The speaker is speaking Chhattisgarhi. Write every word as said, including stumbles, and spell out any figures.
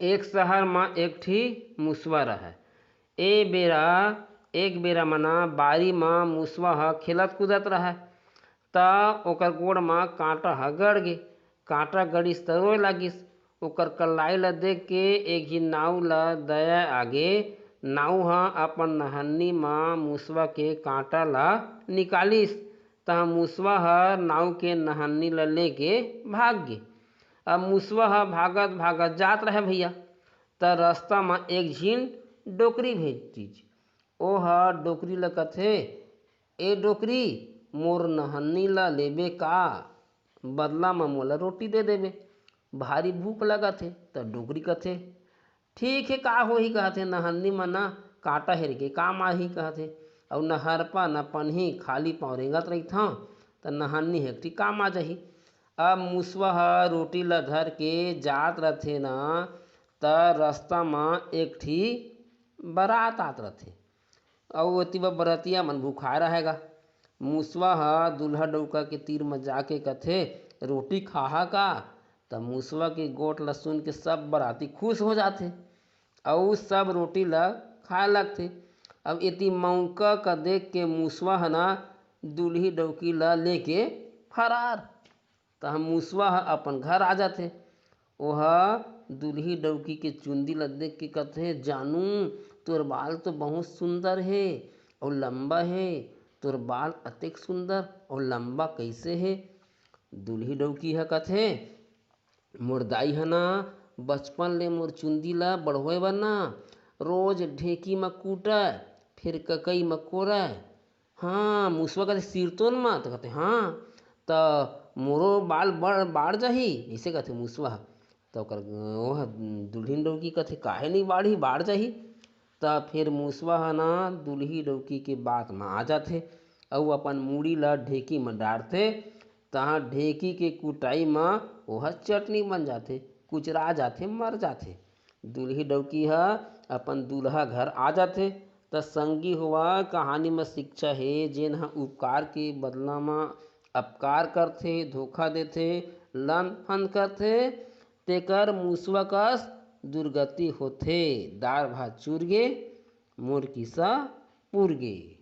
एक शहर म एक ठी मुसवा रहय। ए बेरा, एक बेरा मना बारी म मुसवा ह खेलत कूदत रहय, त ओकर गोड़ म कांटा ह गड़ गे। कांटा गड़िस त रोए लागिस। ओकर कल्लाई ल देख के एक झिन नाऊ ल दया आगे। नाऊ ह अपन नहन्नी म मुसवा के कांटा ल निकालिस, त मुसवा ह नाऊ के नहन्नी ल लेके भाग गे। अब मुसवा ह भागत भागत जात रहय भैया, त रस्ता म एक झिन डोकरी भेटिस। ओ ह डोकरी ल कथे, "ए डोकरी, मोर नहन्नी ल लेबे का? बदला म मोला रोटी दे देबे, भारी भूख लगत हे।" त डोकरी कथे, "ठीक हे, का होही," कहत हे, "नहन्नी म ना कांटा हेरे के काम आही," कहत हे, "अउ नहरपा न पनही, खाली पाँव रेंगत रहिथंव, त नहन्नी ह एक ठी काम आ जाही।" अब मुसवा ह रोटी ल धर के जात रथे ना, त रस्ता म एक ठी बरात आत रथे। अउ ओती बर बरतिया मन भुखाए रहय गा। मुसवा ह दूल्हा डउका के तीर म जाके कथे, "रोटी खाहा का?" त मुसवा के गोठ ल सुन के सब बराती खुश हो जाथे, अउ सब रोटी ल खाए लगथे। अब एती मउका का देख के मुसवा ह ना दूल्ही डउकी ल लेके फरार। तहाँ मुसवा ह अपन घर आ जाथे। ओह दूल्ही डउकी के चुंदी ल देख के कथे, "जानू, तोर बाल तो बहुत सुंदर हे अउ लंबा हे। तोर बाल अतेक सुंदर अउ लंबा कइसे हे?" दूल्ही डउकी ह कथे, "मोर दाई ह ना बचपन ले मोर चुंदी ल बढ़ोए बर ना रोज ढेंकी म कूटय, फेर ककई म कोरय।" हाँ, मुसवा कथे, "सिरतोन म?" त कथे, "हाँ।" "त मोरो बाल बड़, बाढ़ जाही?" अइसे कथे मुसवा ह। त ओकर, ओह दुल्हिन डउकी कथे, "काहे नइ बाढ़ही, बाढ़ जाही।" त फेर मुसवा ह ना दुल्ही डउकी के बात म आ जाथे अउ अपन मुड़ी ल ढेंकी म डारथे। तहाँ ढेंकी के कुटाई म ओह चटनी बन जाथे, कुचरा जाथे, मर जाथे। दुल्ही डउकी ह अपन दूल्हा घर आ जाथे। त संगी होवा, कहानी म शिक्षा हे, जेन ह उपकार के बदला म अपकार करथे, धोखा देथे, लंद फंद करथे, तेकर मुसवा कस दुर्गति होथे। दार भात चुर गे, मोर किस्सा पुर गे।